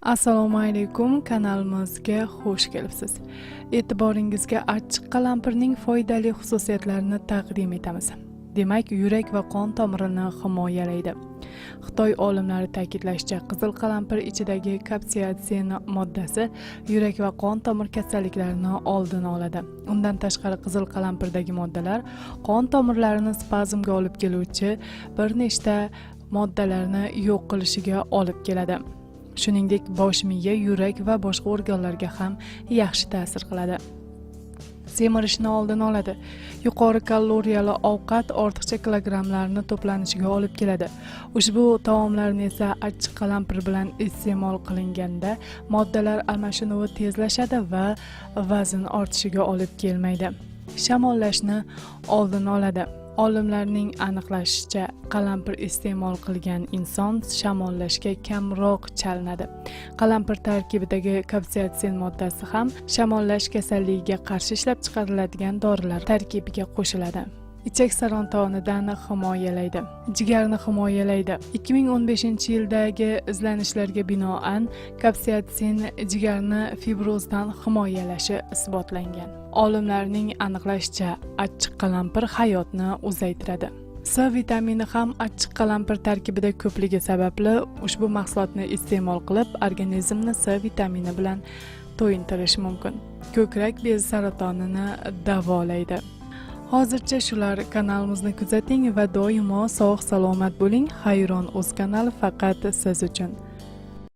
Assalomu alaykum, kanalimizga xush kelibsiz. E'tiboringizga achchiq qalampirning foydali xususiyatlarini taqdim etamiz. Demak, yurak va qon tomirini himoyalaydi. Xitoy olimlari ta'kidlashicha, qizil qalampir ichidagi kapsatsin moddasi yurak va qon tomir kasalliklarini oldini oladi. Undan tashqari, qizil qalampirdagi moddalar qon tomirlarini spazmga olib keluvchi bir nechta moddalarni yo'q qilishiga olib keladi. Shuningdek, bosh miya, yurak va boshqa organlarga ham yaxshi ta'sir qiladi. Semirishni oldini oladi. Yuqori kaloriyali ovqat ortiqcha kilogrammlarni to'planishiga olib keladi. Ushbu taomlarni esa achchiq qalampir bilan iste'mol qilinganda moddalar almashinuvi tezlashadi va vazn ortishiga olib kelmaydi. Shamollashni oldini oladi. Olimlarning aniqlashicha, qalampir iste'mol qilgan inson shamollashga kamroq chalinadi. Qalampir tarkibidagi kapsatsin moddasi ham shamollash kasalligiga qarshi ishlab chiqariladigan dorilar tarkibiga qo'shiladi. Ichak saratonidan himoyalaydi. Jigarni himoyalaydi. 2015-yildagi izlanishlarga binoan, kapsatsin jigarni fibrozdan himoyalashi isbotlangan. Olimlarning aniqlashicha, achchiq qalampir hayotni uzaytiradi. C vitamini ham achchiq qalampir tarkibida ko'pligi sababli ushbu mahsulotni iste'mol qilib, organizmni C vitamini bilan to'yintirish mumkin. Ko'krak bezi saratonini davolaydi. Hozircha shular. Kanalimizni kuzating va doimo sog' salomat bo'ling. Hayron o'z kanali faqat siz uchun.